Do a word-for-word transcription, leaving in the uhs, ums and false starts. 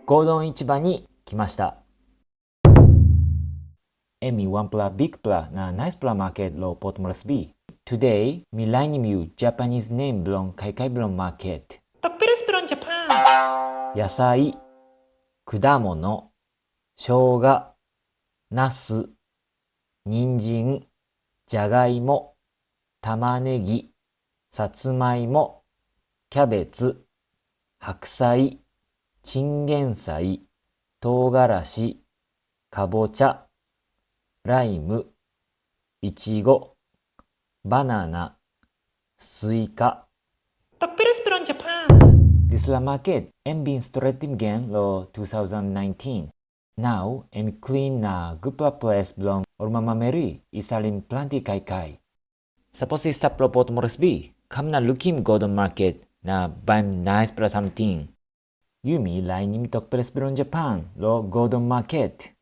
Godon Ichiba ni kimashita. Em i wanpela bikpela na naispela maket long Port Moresby. Today, mi lainim yu Japanese nem bilong kaikai bilong maket. Tokpiris bilong Japan. Yasai, kudamono, shoga, nasu, ninjin, jagaimo, tamanegi, satsmaimo, kiabetsu, hakusai, chingensai, togarashi, kabocha, laimu, ichigo, banana, suika. Tokpiris bilong Japan. Dispela maket em bin stretim gen long two thousand nineteen. Nau em i klin na gutpela ples bilong ol manmeri i salim planti kaikai. Sapos i stap long Port Moresby, kam na lukim Godon Maket na baim naispela samting. Yumi lainim tok ples bilong Japan long Godon Maket.